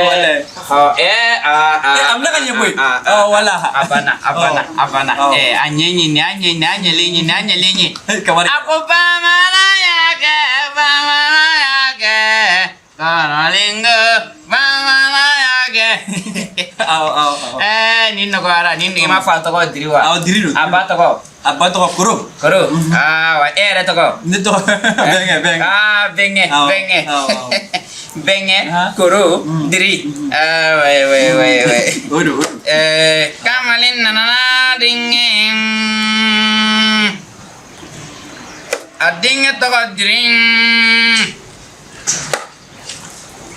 Wala. Ɔ, aa, aa. A minɛ ka ɲɛ koyi. Aa, Ɔ, wala. A banna, a banna, a banna. A ɲɛ ɲɛ, nin y'a ɲɛ, nin y'a ɲɛlen ye, nin y'a ɲɛlen ye. Kamari. A ko bamanan y'a kɛ, bamanan y'a kɛ, kɔrɔlen ko, bamanan y'a kɛ. Awɔ, awɔ, awɔ. Nin nɔgɔyara, nin i m'a fɔ a tɔgɔ Diri wa? Awɔ, Diri don. A ba tɔgɔ? A ba tɔgɔ Koro. Koro. Aa, wa e yɛrɛ tɔgɔ? Ne tɔgɔ Bɛnkɛ, Bɛnkɛ. Aa, Bɛnkɛ, Bɛnkɛ. Awɔ, awɔ. Bɛnkɛ, Koro, Diri. Ah, ouais, ouais, ouais, ouais. O don, o don. Kamalen nana n'a denkɛ. A denkɛ tɔgɔ Diri.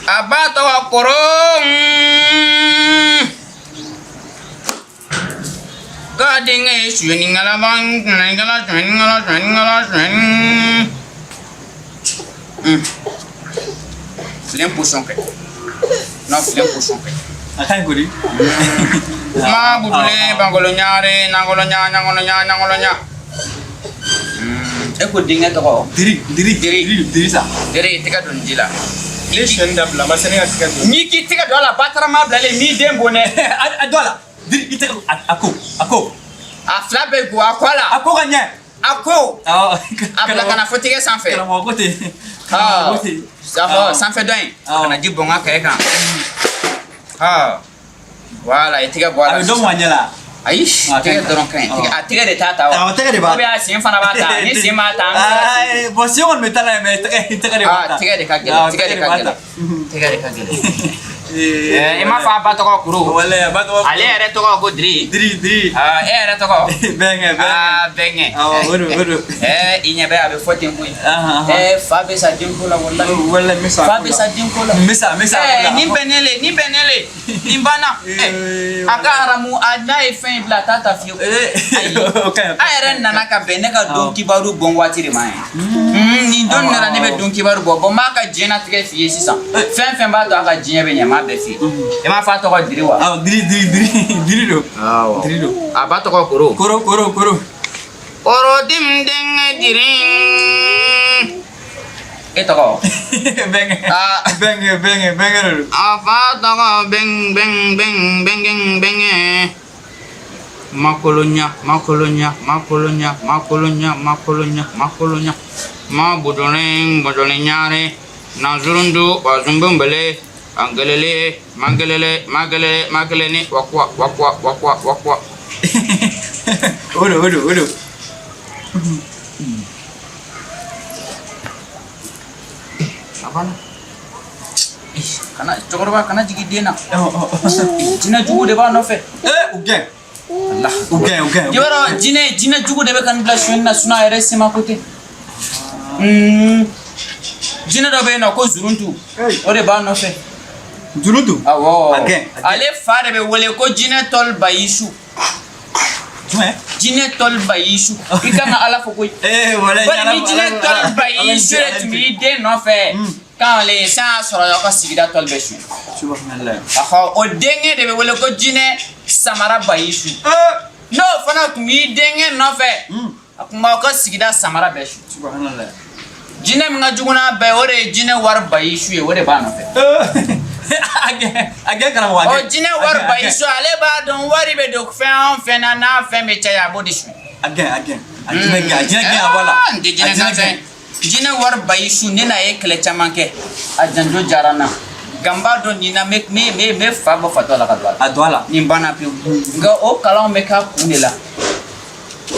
A ba tɔgɔ Koro. K'a denkɛ ye sonyɛnikɛla ba, sonyɛnikɛla, sonyɛnikɛla, sonyɛnikɛla, sonyɛni. Filen posɔn kɛ. Non, filen posɔn kɛ. A ka ɲi kori. Kuma butule bangolo ɲare nangolo ɲa ɲangolo ɲa ɲangolo ɲa. E ko denkɛ tɔgɔ? Diri, Diri, Diri, Diri sa. Diri, i tɛgɛ don ji la. Ne ye sonyɛni dabila, a ma se ne ka tigɛ don. N'i k'i tɛgɛ don a la, batarama bilalen n'i den bon dɛ. A don a la. Diri, i tɛgɛ a ko, a ko. A fila bɛɛ go a kɔ la. A ko ka ɲɛ. A ko. Awɔ. A bila ka na fo tɛgɛ sanfɛ. Karamɔgɔ ko ten. Karamɔgɔ ko ten. Awɔ, sanfɛ dɔ in. A kana ji bɔn n ka kɛrɛ kan. Voilà, i tɛgɛ bɔ a la. A bɛ dɔ mɔ a ɲɛ la. Ayi, tɛgɛ dɔrɔn ka ɲi. A tɛgɛ de t'a ta wa? Awɔ, tɛgɛ de b'a ta. Ou bien a sen fana b'a ta. Ni sen b'a ta, an bɛ se ka sen. Bon, sen kɔni bɛ taa n'a ye, mais tɛgɛ de b'a ta. Tɛgɛ de ka gɛlɛn, tɛgɛ de ka gɛlɛn. Tɛgɛ de ka gɛlɛn. I m'a fɔ a ba tɔgɔ Koro. Walayi, a ba tɔgɔ. Ale yɛrɛ tɔgɔ ko Diri. Diri, Diri. E yɛrɛ tɔgɔ? Bɛnkɛ, Bɛnkɛ. Aa, Bɛnkɛ. Awɔ, o don, o don. I ɲɛ bɛ a bɛ fɔ ten koyi. Ahan, ahan. Fa bɛ sa denko la walayi. Walayi, n bɛ sa a Fa ko bɛ la. sa denko la. N bɛ sa, n bɛ sa a ko la. Nin bɛnnen le, nin bɛnnen le. Nin banna. A ka haramu, a n'a ye fɛn in bila, a t'a ta fiyewu. Ayi. O ka ɲi. A yɛrɛ nana ka bɛn ne ka don kibaru bɔn waati de ma ye. Nin don nana ne bɛ don kibaru bɔ. Bɔn, n b'a ka diɲɛnatigɛ f'i ye sisan. Fɛn fɛn b'a to a ka diɲɛ bɛ ɲɛ, n b'a bɛɛ f'i ye. I m'a fɔ a tɔgɔ Diri wa? Awɔ, Diri, Diri, Diri, Diri don. Awɔ. Diri don. A ba tɔgɔ Koro. Koro, Koro, Koro. Koro dim denkɛ Diri. E tɔgɔ? Bɛnkɛ. Aa. Bɛnkɛ, Bɛnkɛ, Bɛnkɛ de don. A fa tɔgɔ Bɛn Bɛn Bɛn Bɛnkɛ Bɛnkɛ. Makolonya, makolonya, makolonya, makolonya, makolonya, makolonya. Ma budolen, budolen ɲare. Nazurundu, wazumbumbele. Angelele, magelele, magelele, mageleni, wakwa, wakwa, wakwa, wakwa. O don, o don, o don. A banna. Kana cɛkɔrɔba kana jigin den na. Jinɛ jugu de b'a nɔfɛ. U gɛn. Allah. U gɛn, u gɛn. I b'a dɔn jinɛ jugu de bɛ ka nin bila sonyɛni na, sinon a yɛrɛ sema ko tɛ. Jinɛ dɔ bɛ yen nɔ ko zuruntu. O de b'a nɔfɛ. Zuruntu? Awɔ. A gɛn. Ale fa de bɛ wele ko jinɛ tɔli bayisu. Jumɛn? Jinɛ tɔli bayisu. I kan ka Ala fo koyi. Walayi. Bari ni jinɛ tɔli bayisu de tun b'i den nɔfɛ. K'ale san y'a sɔrɔ aw ka sigida tɔli bɛ suɲɛ. Subhanallah. Ahɔ, o denkɛ de bɛ wele ko jinɛ samara bayisu. N'o fana tun b'i denkɛ nɔfɛ, a tun b'aw ka sigida samara bɛɛ su. Subhanallah. Jinɛ min ka jugu n'a bɛɛ ye, o de ye jinɛ wari bayisu ye, o de b'a nɔfɛ. A gɛn, a gɛn karamɔgɔ, a gɛn. O jinɛ wari bayisu, ale b'a dɔn wari bɛ don fɛn o fɛn na, n'a fɛn bɛ caya, a b'o de suɲɛ. A gɛn, a gɛn. A jinɛ gɛn, a jinɛ gɛn, a bɔ a la. N tɛ jinɛ gansan ye. Jinɛ wari bayisu, ne n'a ye kɛlɛ caman kɛ, a janjo diyara n na. Nka n b'a dɔn nin na, n bɛ fa bɔ fatɔ la ka don a la. A don a la. Nin banna pewu. Nka o kalanw bɛ k'a kun de la.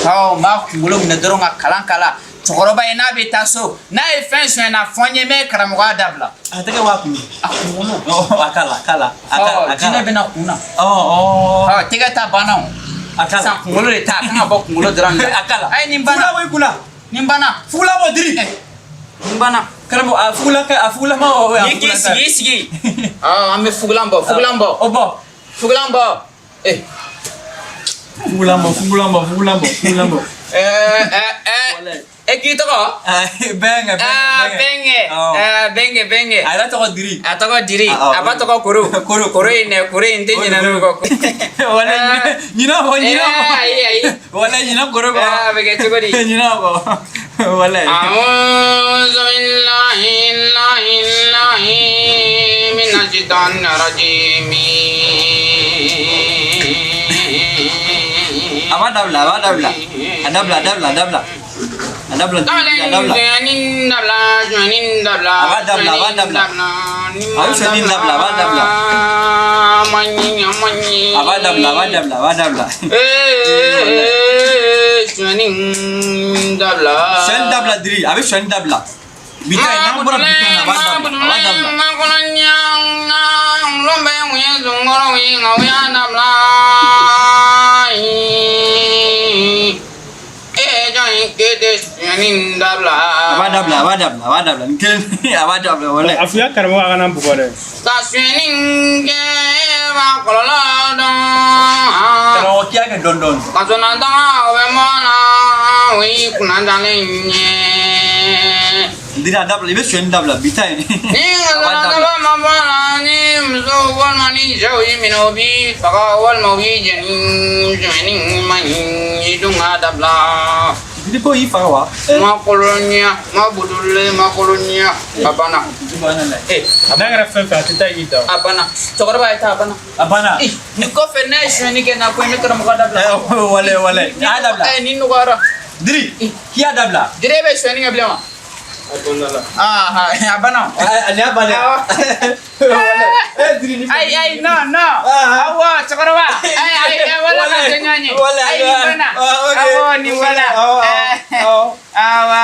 Awɔ, n b'a kunkolo minɛ dɔrɔn ka kalan k'a la. Cɛkɔrɔba ye, n'a bɛ taa so, n'a ye fɛn suɲɛ na fɔ n ye, n bɛ karamɔgɔya dabila. A tɛgɛ b'a kun. A kunkolo. A k'a la, a k'a la. A k'a la. Jinɛ bɛ na kun na. Ɔ. Tɛgɛ ta banna o. A k'a la. Sisan kunkolo de ta, a kan ka bɔ kunkolo dɔrɔn de la. A k'a la. Ayi, nin banna. Fugula bɔ i kunna. Nin banna. Fugula bɔ Diri. Nin banna. Karamɔgɔ, a fugula ka, a fugulama o. Ni k'i sigi, i sigi. An bɛ fugulan bɔ, fugulan bɔ. O bɔ. Fugulan bɔ. Fugulan bɔ, fugulan bɔ, fugulan bɔ, fugulan bɔ. E k'i tɔgɔ? Bɛnkɛ, Bɛnkɛ. Bɛnkɛ. Bɛnkɛ, Bɛnkɛ. A yɛrɛ tɔgɔ Diri. A tɔgɔ Diri. A ba tɔgɔ Koro. Koro. Koro in dɛ, Koro in tɛ ɲinɛ n'o kɔ. Walayi, ɲinɛ kɔ, ɲinɛ kɔ. Ayi, ayi. Walayi, ɲinɛ Koro kɔ. A bɛ kɛ cogo di? Ɲinɛ kɔ. Walayi. أعوذ بالله الله الله من الشيطان الرجيم. A b'a dabila, a b'a dabila. A dabila, a dabila, a dabila. A dabila, a dabila. A b'a dabila, a b'a dabila. A bɛ sɔnni dabila, a b'a dabila. A b'a dabila, a b'a dabila, a b'a dabila. Sɔnni dabila. Sɔnni dabila Diri, a bɛ sɔnni dabila. Bi ta in, n'an bɔra bi ta in na, a b'a dabila, a b'a dabila. A b'a dabila, a b'a dabila, a b'a dabila. Nin kelen, a b'a dabila, walayi. A f'i ka karamɔgɔ a kana n bugɔ dɛ. Ka sonyɛni kɛ b'a kɔlɔlɔ dɔn. Karamɔgɔ k'i y'a kɛ dɔɔni dɔɔni. Ka sɔnna taga o bɛ mɔ la, o y'i kunna dalen ye. Diri, a dabila, i bɛ sonyɛni dabila bi ta in. Ni ka sɔnna taga ma bɔ la, ni muso walima ni cɛw y'i minɛ, o b'i faga walima o b'i jeni. Sonyɛni man ɲi, i dun k'a dabila. Diri ko y'i faga wa? Ma kolonya, ma budule, ma kolonya. A banna. N'a kɛra fɛn fɛn, a tɛ taa i dan. A banna. Cɛkɔrɔba ye ta, a banna. A banna. Nin kɔfɛ n'a ye sonyɛni kɛ n'a ko n bɛ karamɔgɔ dabila. Walayi, walayi. A y'a dabila. Nin nɔgɔyara. Diri, k'i y'a dabila. Diri, e bɛ sonyɛni kɛ bilen wa? A donna la. A banna. A y'a banna. Ayi, ayi, non, non. Awɔ, cɛkɔrɔba. Ayi, ayi, wala ka kɛ ɲɔgɔn ye. Ayi, nin banna. Awɔ, nin banna. Awɔ, awɔ,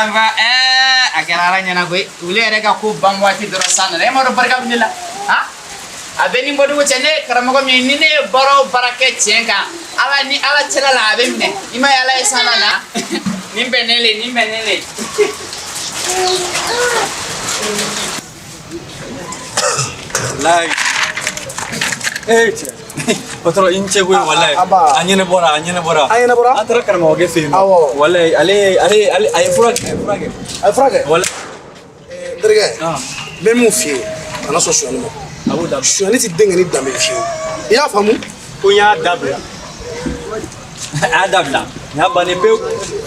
awɔ. A kɛra Ala ɲɛna koyi. Wulu yɛrɛ ka ko ban waati dɔrɔn san nana. E m'a dɔn barika bɛ ne la. Han? A bɛ ni bɔdugu cɛ, ne ye karamɔgɔ min ye, ni ne ye baara o baara kɛ tiɲɛ kan, Ala ni Ala cɛla la, a bɛ minɛ. I ma ye, Ala ye san na na. Nin bɛn ne le, nin bɛn ne le. Walayi. Eh cɛ. Patron, i ni ce koyi, walayi. Aba. A ɲɛnabɔra, a ɲɛnabɔra. A ɲɛnabɔra? An taara karamɔgɔkɛ fɛ yen nɔ. Awɔ. Walayi, ale a ye fura kɛ, a ye fura kɛ. A ye fura kɛ. Walayi. N terikɛ, Ah. n bɛ mun f'i ye, kana sɔn sonyali ma. A b'o dabila. Sonyali tɛ den kɛ ni danbe ye fiyewu. I y'a faamu? Ko n y'a dabila. A y'a dabila. Nin y'a bannen pewu.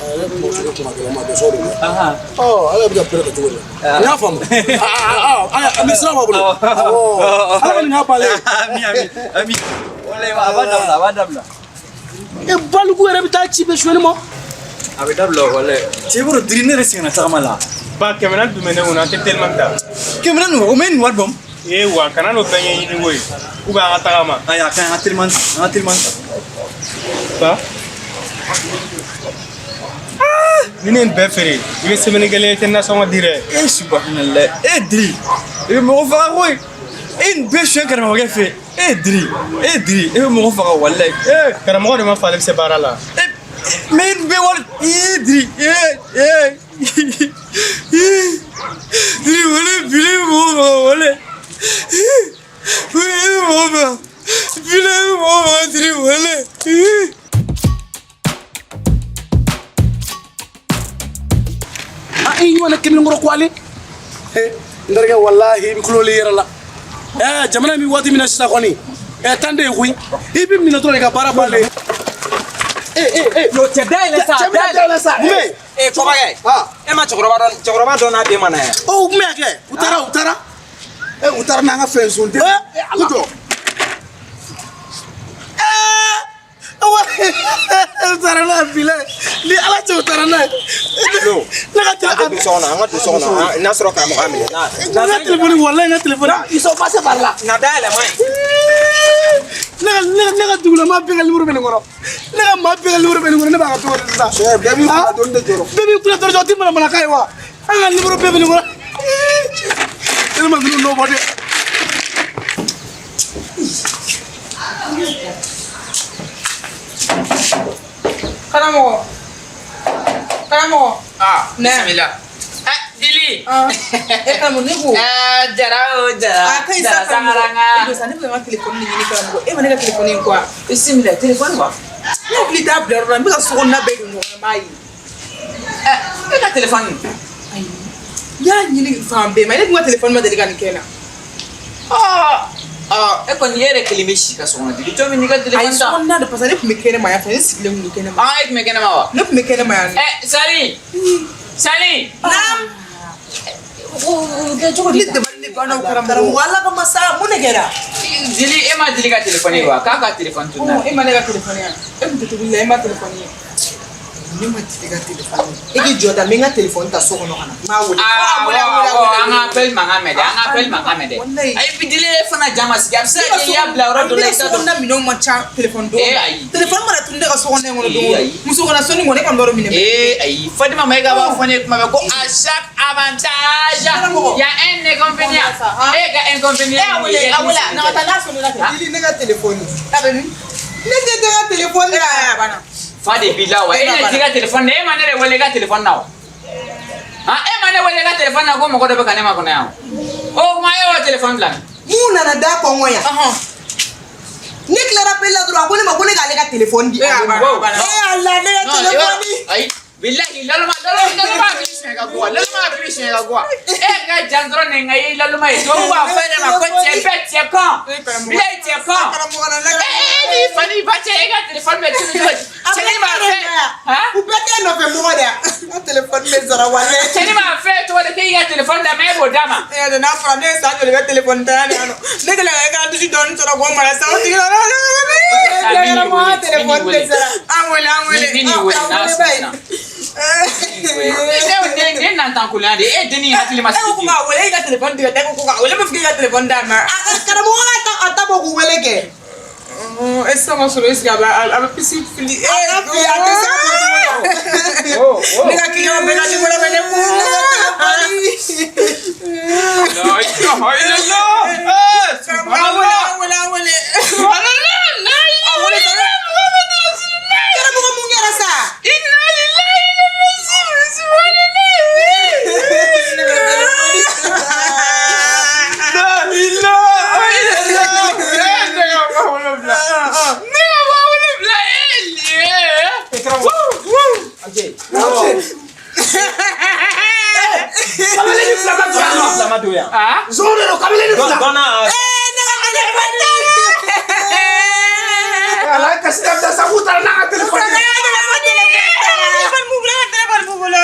Ale kuma sugu kuma gɛlɛn ma dɔsɔ de don. Ahan. Ɔ, ale bɛ ka pere kɛ cogo di? N y'a faamu. Aa, aa, sira b'a bolo. Awɔ. Ala ka nin k'a bannen. Ami, ami, ami. Walayi, a b'a dabila, a b'a dabila. E baliku yɛrɛ bɛ taa ci bɛ sonyali ma. A bɛ dabila, walayi. Cɛ, i b'a dɔn Diri, ne yɛrɛ sɛgɛnna tagama la. Ba, 400 dun bɛ ne kun na, an tɛ teliman ta. 400 o ma e nin wari dɔn. Ee wa, kana n'o bɛɛ ɲɛɲini koyi. Ou bien an ka tagama. Ayi, a ka ɲi, an ka teliman ta, an ka teliman ta. Ba. Ni ne ye nin bɛɛ feere, i bɛ semaine kelen i tɛ nasɔngɔ di dɛ. E subhanallah, e Diri, i bɛ mɔgɔ faga koyi. E nin bɛɛ suɲɛ karamɔgɔkɛ fɛ. E Diri, e Diri, e bɛ mɔgɔ faga, walayi. E Karamɔgɔ de ma fɔ ale bɛ se baara la. E mais nin bɛɛ wari, e Diri, e e Diri, walayi, bile bɛ mɔgɔ faga, walayi. E bɛ mɔgɔ faga. Bile bɛ mɔgɔ faga, Diri, walayi. A i ɲɔgɔnna kɛmɛkɔrɔ ko ale. N terikɛ, walahi, i bɛ kulo i yɛrɛ la. Ɛɛ, jamana in bɛ waati min na sisan kɔni, ɛ tan de ye koyi. I bɛ minɛ dɔrɔn i ka baara bannen. Ee ee ee. Yo, cɛ, dayɛlɛ sa. Cɛ, bɛna dayɛlɛ sa. Mun bɛ yen? Ee kɔbakɛ. E ma cɛkɔrɔba dɔn, cɛkɔrɔba dɔn n'a den ma na yan. Ɔ, u tun bɛ yan kɛ. U taara, u taara. E, u taara n'an ka fɛn sun den. Ala. Ko jɔ. U taara n'a ye bilayi. Ni Ala cɛ, u taara n'a ye. Ne ka An tɛ don so kɔnɔ, an ka don so kɔnɔ, n'a sɔrɔ karamɔgɔ y'a minɛ. N ka telefɔni, walayi, n ka telefɔni. Ils sont passés par là. Na dayɛlɛ man ɲi. Ne ka dugulama bɛɛ ka numéro bɛ nin kɔnɔ. Ne ka maa bɛɛ ka numéro bɛ nin kɔnɔ, ne b'a ka cogo di sisan? Cɛ, bɛɛ b'i kunna donni de jɔrɔ. Bɛɛ b'i kunna dɔrɔn, o tɛ manamanakan ye wa? An ka numéro bɛɛ bɛ nin kɔnɔ. Ne ma ninnu nɔ bɔ dɛ. Karamɔgɔ, karamɔgɔ. Ah, Ne. bisimila. Eh, Dili. E karamɔgɔ, ne ko. Eh, Jara o Jara. A ka ɲi sa Jara karamɔgɔ. Sangaranga. E ko sa, ne bɛ ka n ka telefɔni de ɲini karamɔgɔ. E ma ne ka telefɔni ye quoi? Bisimila, téléphone wa? Ne hakili t'a bila yɔrɔ la, n bɛ ka sokɔnɔna bɛɛ don ɲɔgɔn na, n b'a ye. Eh, e ka téléphone. Ayi. N y'a ɲini fan bɛɛ ma, ne dun ka telefɔni ma deli ka nin kɛ n na. Ah, ah, e kɔni, e yɛrɛ kelen bɛ si ka so kɔnɔ Dili, jɔn bɛ n'i ka Ayi, téléphone ta? sokɔnɔna don, parce que ne tun bɛ kɛnɛma yan fɛ, ne sigilen tun don kɛnɛma. Ah, e tun bɛ kɛnɛma wa? Ne tun bɛ kɛnɛma yan nɔ. Eh, Sali. Sali. Naam. O kɛ cogo di? Ne dabali de banna o karamɔgɔ. Karamɔgɔ, Ala kama sa, mun de kɛra? Dili, e ma Dili ka téléphone ye wa? K'a ka téléphone tununa. Ɔ, e ma ne ka telefɔni ye? E tun tɛ tobili la, e ma telefɔni ye? Ne ma deli ka telefɔni. E k'i jɔ ta, n bɛ n ka telefɔni ta so kɔnɔ ka na. N b'a wele. Ah, wele, awɔ, wele, awɔ, wele, an ka appel mankan mɛn dɛ, an ka appel mankan mɛn dɛ. Walayi. Ayi, bi Dili e fana ja ma sigi, a bɛ se ka kɛ i y'a bila yɔrɔ dɔ la, i Ne ka t'a dɔn. sokɔnɔna minɛnw man ca telefɔni don. Eh, ayi. Telefɔni mana tunu ne ka sokɔnɔna in kɔnɔ don o Eh, don. ayi. Muso kana sɔnni kɔni, ne kɔni b'a dɔn minɛ. Eh, ayi, Fatima Maïga b'a fɔ ne ye kuma bɛɛ ko à chaque avantage, il y a un inconvénient. E ka inconvénient. E a wele, a wele, na ka taa n'a sɔnni la kɛ. Dili, ne ka telefɔni. A bɛ min? Ne ɲɛ tɛ n ka telefɔni Eh, la. a banna. Fa de b'i la wa? E ne t'i ka téléphone na, e ma ne de wele i ka téléphone na wa? Han, e ma ne wele i ka téléphone na ko mɔgɔ dɔ bɛ ka ne makɔnɔ yan wa? O kuma e y'o téléphone bila min? Mun nana da kɔngɔ yan? Ɔhɔn. Ne tilara appel la dɔrɔn, a ko ne ma ko ne k'ale ka telefɔni di. Eh, a banna, a banna. Eh Ala, ne ka Non, i b'a- telefɔni. Ayi, bilahi, laloma, laloma, laloma hakili siɲɛ ka go wa? Laloma hakili siɲɛ ka go wa? E ka jan dɔrɔn de, nka i ye laloma ye. Tubabu b'a fɔ e de ma ko cɛ bɛɛ cɛ kɔn. Bilahi, cɛ kɔn. Karamɔgɔ na ne E ka. e n'i fa n'i ba cɛ, e ka téléphone bɛ tunu cogo di? Cɛnin b'a fɛ. Han? U bɛɛ tɛ nɔfɛ mɔgɔ de ya. N ka telefɔni bɛ sara walayi. Cɛnin b'a fɛ cogo di k'e y'i ka téléphone d'a ma, e b'o d'a ma? Eh, n'a fɔra ne ye san joli kɛ telefɔni ta yan nɔ. Ne kɛlen ka écran touche dɔɔni sɔrɔ k'o mara sisan, o tigi la. Karamɔgɔ, telefɔni bɛ sara. An wele, an wele. Ni ni wele n'a sɔnna. Ne nantankolon de, e dennin hakili ma E ko sigi ko k'a wele, e ka telefɔni tigɛ, e ko ko k'a wele, e b'a fɔ k'e ka telefɔni d'a ma. Karamɔgɔ ka ta a ta bɔ k'u wele kɛ. E sisan ma sɔrɔ, est-ce que a bɛ pisi fili? A ka fili, a tɛ se a bɔ cogo la. Ne ka client bɛɛ ka numéro bɛ ne kun. Ne ka telefɔni. La ilaha illallah. Eh, subhanallah. Ah? Zon de don kabini ni fila. Dɔnna. Ee, ne ka telefɔni. Ala kasi da sa k'u taara n'a ka telefɔni ye. Telefɔni b'u bolo, telefɔni b'u bolo.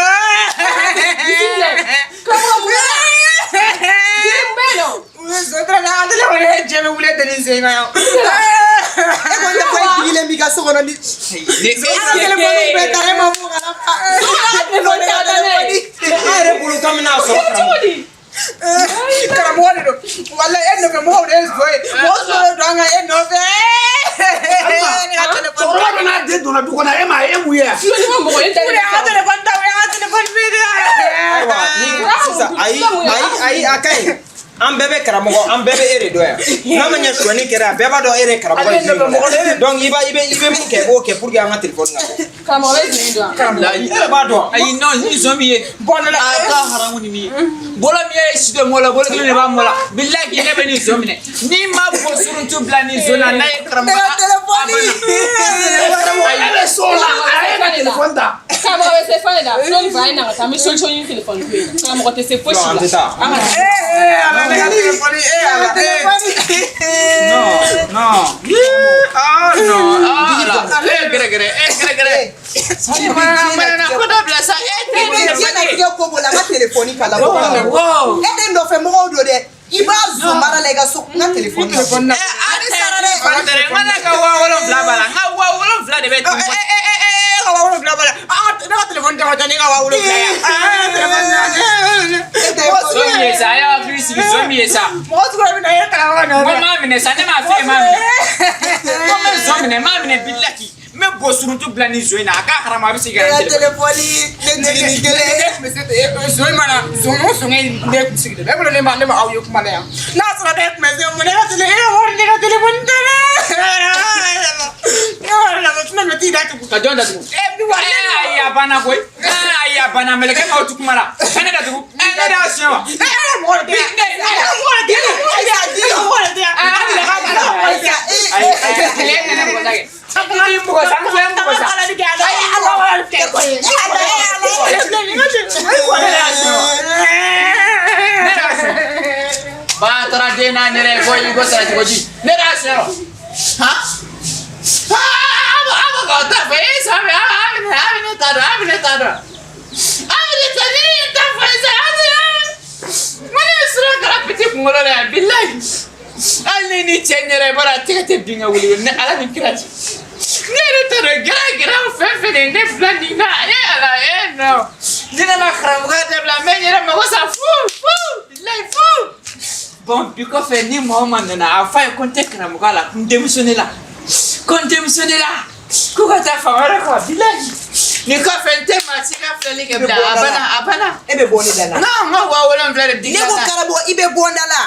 Karamɔgɔ mun kɛra? Jiri mun bɛ yen nɔ? Cɛ bɛ wuli tɛ nin sen kan yan. E kɔni tɛ fɔ e digilen b'i ka so kɔnɔ ni. An ka telefɔni bɛɛ ta e ma fɔ ka na fa. Telefɔni ta n'a ye. An yɛrɛ bolo k'an bɛna sɔrɔ Cogo karamɔgɔ. di? Karamɔgɔ de don walayi e nɔfɛ mɔgɔw de ye zon ye mɔgɔ zon de don an kan e nɔfɛ. Ne ka telefɔni. Cɛkɔrɔba dɔ n'a den donna du kɔnɔ e m'a ye e m'u ye wa? Tulodi ma mɔgɔ ye da U de y'an ka telefɔni ta u y'an ka telefɔni minɛ. Ayiwa ni sisan ayi ayi ayi a ka ɲi. An bɛɛ bɛ karamɔgɔ an bɛɛ bɛ e de dɔn yan. N'a ma ɲɛ sonyani kɛra a bɛɛ b'a dɔn e de ye karamɔgɔ ye du in kɔnɔ. Donc i b'a i bɛ i bɛ mun kɛ i b'o kɛ pour que an ka telefɔni ka bɔ. Karamɔgɔ bɛ jumɛn dɔn? Layi. E yɛrɛ b'a dɔn. Ayi non ni zon min ye. Bɔn ne la. A ka haramu ni min ye. Bolo min ye si don mɔgɔ la bolo kelen de b'a mɔ la. Bilahi ne bɛ nin zon minɛ. N'i ma bɔ suruntu bila nin zon na n'a ye Ne karamɔgɔ. ka telefɔni. Karamɔgɔ e bɛ so la a ye ka telefɔni ta. Karamɔgɔ bɛ se fɛn de la. Tulodi fa ye na ka taa n bɛ solution ɲini telefɔni ko in na. Karamɔgɔ tɛ se fosi Non, an la. tɛ taa. An ka taa. Ee ala ne ka telefɔni ee ala ee. Non non. Ah non. Ah la. E gɛrɛ gɛrɛ e gɛrɛ gɛrɛ. Mana ko dabila sa e I bɛ diɲɛlatigɛ ko ko la n ka telefɔni kala bɔ karamɔgɔ. Wow. E de nɔfɛ mɔgɔw don dɛ. I b'a zon mara la i ka so n ka telefɔni na. A sara dɛ. N ka ne ka 7000 b'a la. N ka 7000 de bɛ dun. E ka 70,000 b'a la. Ne ka telefɔni ta ka ca ni ka 70,000 ye. Zon min ye sa a y'a hakili sigi zon min ye sa. Mɔgɔ sugu bɛ na e karamɔgɔ N ko nɔfɛ. n m'a minɛ sa ne m'a f'e ye n m'a minɛ. Ko n bɛ zon minɛ n m'a minɛ bilahi. N bɛ bɔ suruntu bila nin zon in na a ka haramu a bɛ segin Ne ka ka na telefɔni. telefɔni ne jigin ni kelen. Ne tun bɛ se zon in mana zon o zon ye ne kun sigilen bɛ e bolo ne ma ne ma aw ye kuma la yan n'a sɔrɔ ne tun bɛ se mun ne ka tele e wari ne ka telefɔni tɛ dɛ ne wari la tɛna mɛ t'i datugu Ka jɔn datugu. e bi wari Eh, ayi a banna koyi. Eh, ayi a banna mɛlɛkɛ m'aw tu kuma la. Ka ne datugu. Eh, ne de y'a siɲɛ wa. e e mɔgɔ de tɛ yan e mɔgɔ de tɛ yan e mɔgɔ de tɛ yan Ayi ayi ale nana mɔgɔ ta kɛ. I mɔgɔ sa n filɛ n mɔgɔ sa. Ayi ala wari tɛ koyi Ne de y'a siɲɛ wa. Ne de y'a siɲɛ. Ba taara den n'a yɛrɛ ye ko i ko sara cogo di. Ne de y'a siɲɛ wa. Han? Ah, a bɛ k'aw ta fɔ e sanfɛ a bɛ ne a bɛ ne ta dɔn a bɛ ne ta dɔn. A bɛ ne ta ne ye ta fɔ sisan a bɛ n ko ne ye sira kɛra piti kunkolo la yan bilahi. Hali ne ni cɛ in yɛrɛ i b'a dɔn a tɛgɛ tɛ bin ka wuli ne ala ni kira cɛ. Ne yɛrɛ t'a dɔn gɛrɛ gɛrɛ fɛn fɛn de ye ne bila nin na e ala e non. Ni ne ma karamɔgɔya dabila n bɛ n yɛrɛ mago sa fu fu bilahi fu. Bon bi kɔfɛ ni mɔgɔ ma nana a f'a ye ko n tɛ karamɔgɔya la ko n démissionné la ko n démissionné la ko ka taa fan wɛrɛ quoi bilahi. Nin kɔfɛ n tɛ maa si ka filɛli kɛ bilen a banna a banna. E bɛ bɔ ne da la. Non n ka 70,000 de di Ne ko karamɔgɔ i bɛ bɔ n da la.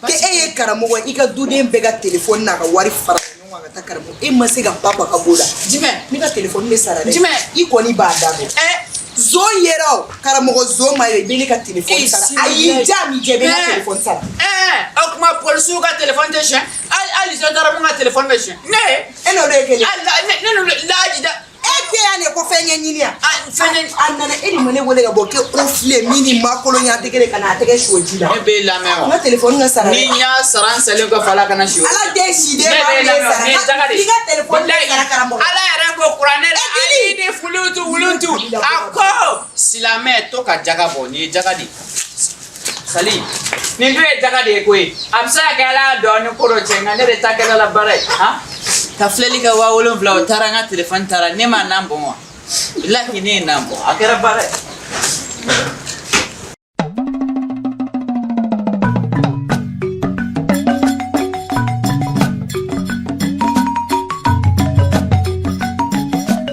Ke e ye karamɔgɔ ye i ka duden bɛɛ ka telefɔni n'a ka wari fara ɲɔgɔn kan ka taa karamɔgɔ e ma se ka ba ba ka b'o la. Jumɛn? Ne ka telefɔni bɛ sara dɛ. Jumɛn? I kɔni b'a da dɔn. Ɛ Zon yɛrɛ o karamɔgɔ zon ma ye i bɛ ne ka telefɔni Eh, sara. si, A y'i diya a m'i diya i bɛ n ka Eh. telefɔni sara. Ɛɛ o tuma polisiw ka telefɔni tɛ suɲɛ hali hali gendarme ka telefɔni bɛ suɲɛ ne E n'o de ye kelen ye. hali ne n'olu laji da E tɛ yan de ko fɛn ɲɛɲini yan. a fɛn ɲɛ A nana e de ma ne wele ka bɔ k'e ko filɛ min ni makolonya tɛ kelen ka na a tɛgɛ su ji la. Ne b'e lamɛn N wa ka telefɔni ka sara ni dɛ. n y'a sara n salen kɔfɛ ala kana si o Ala den si den ne ma b'e den lamɛn sara. nin ye jaga de I ka telefɔni Walayi, sara karamɔgɔ. ala yɛrɛ ko kuranɛ la E dili. ayi ni fulutu wulutu a ko silamɛ to ka jaga bɔ nin ye jaga de ye sali nin dun ye jaga de ye koyi a bɛ se ka kɛ ala y'a dɔn ni ko dɔ cɛ nka ne de ta kɛla la baara ye han ka filɛli kɛ 70,000 o taara n ka telefɔni taara ne ma nan bɔn wa bilahi ne ye nan bɔn a kɛra baara ye.